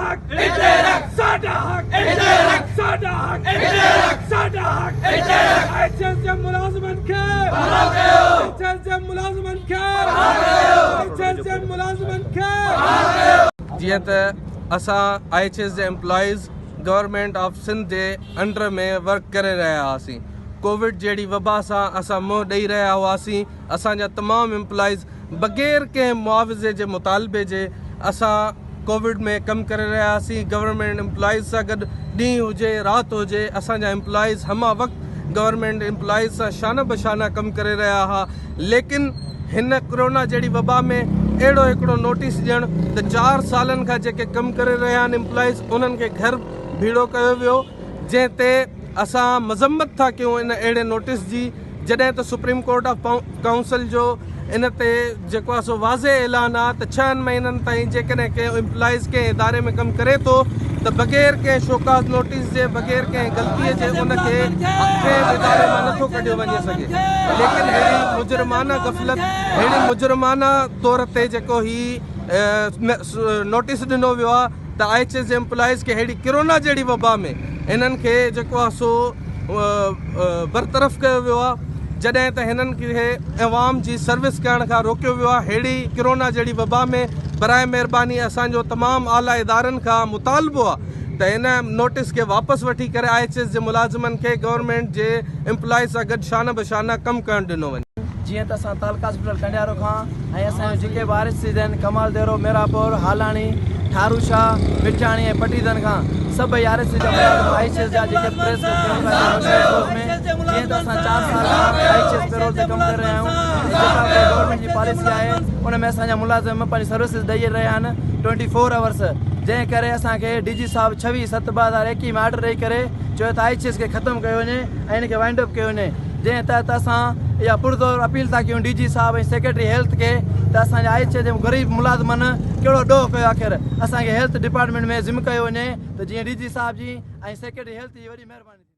حق اتي رک ساڊا حق اتي رک ساڊا حق اتي رک ساڊا حق اتي رک ايڇ ايس جي ملازمن کي بحال ڪيو ايڇ ايس جي ملازمن کي بحال ڪيو ايڇ ايس جي ملازمن کي بحال ڪيو. جيئن ته اسان I H S جي ايمپلائيز گورنمينٽ آف سنڌ جي انڊر ۾ ورڪ ڪري رهيا هئاسين ڪووڊ جهڙي وبا سان اسان منهن ڏئي رهيا هئاسين اسان جا تمام ايمپلائيز بغير ڪنهن معاوضي جي مطالبي جي اسان ڪووڊ ۾ ڪم ڪري رهيا هئاسين گورنمينٽ ايمپلائيز سان گڏ ڏينهن هجي رات هجي اسان جا ايمپلائيز همه وقت گورنمينٽ ايمپلائيز سان شانه بشانه ڪم ڪري رهيا ها ليڪن هن ڪرونا جهڙي وبا ۾ اهڙو هڪڙو نوٽيس ڏيڻ ته چار سالن کان جيڪي ڪم ڪري رهيا آهن ايمپلائيز انهن کي گهر ڀيڙو ڪيو ويو جنهن تي اسان مذمت ٿا ڪيون ان اهڙي نوٽيس جي جڏهن ته سپريم ڪورٽ آف ڪائونسل جو ان تي جيڪو آهي سو واضح اعلان آهي ته ڇهن مهينن تائين جيڪڏهن ڪنهن امپلائيز ڪنهن اداري ۾ ڪم ڪري ٿو ته بغير ڪنهن شوڪاز نوٽيس جي بغير ڪنهن غلطي جي ان کي ڪنهن به اداري مان نٿو ڪڍيو وڃي سگهي ليڪن اهڙي مجرمانه غفلت اهڙي مجرمانه طور تي جيڪو هي نوٽيس ڏنو ويو آهي ته I H S جي ايمپلائيز کي ههڙي ڪرونا جهڙي وبا ۾ هنن کي جيڪو آهي سو برطرف ڪيو ويو آهي جڏهن ته هنن کي عوام جي سروس ڪرڻ کان روڪيو ويو آهي ههڙي ڪرونا جهڙي وبا ۾ براء مهرباني اسان جو تمام اعليٰ ادارن کان مطالبو آهي ته هن نوٽيس کي واپس وٺي ڪري I H S جي ملازمن کي گورنمينٽ جي ايمپلائيز سان گڏ شانه بشانه ڪم ڪرڻ ڏنو وڃي. جيئن ته اسان تعلقه هاسپيٽل ڪنڊيارو کان ۽ اسان جون جيڪي به وارث ٿيندا آهن ڪمال ديرو، ميراپور، هالاڻي، ٺارو شاهه، مٺياڻي ۽ پٽيدن کان سڀئي آر ايس سي جا ملازم I H S جا جيڪي پريس ڪيون ٿا نوشهروفيروز ۾ جيئن ته اسان چار سال کان I H S payroll تي ڪم ڪري رهيا آهيون ۽ جيڪا به گورنمينٽ جي پاليسي آهي ان ۾ اسان جا ملازم پنهنجي سروسز ڏئي رهيا آهن ٽوئنٽي فور آورس جنهن ڪري اسان کي ڊي جي صاحب ڇويهه ست 2021 ۾ آرڊر ڏئي ڪري چيو ته I H S کي ختم ڪيو وڃي ۽ ان کي وائنڊ اپ ڪيو وڃي جنهن تحت اسان اها پرزور اپيل ٿا ڪيون ڊي جي صاحب ۽ سيڪريٽري هيلٿ کي ته اسان جا I H جي غريب ملازمن ڪهڙو ڏوهه ڪيو آخر اسان کي هيلٿ ڊپارٽمينٽ ۾ ضم ڪيو وڃي ته جيئن ڊي جي صاحب جي ۽ سيڪريٽري هيلٿ جي وڏي مهرباني ٿيندي.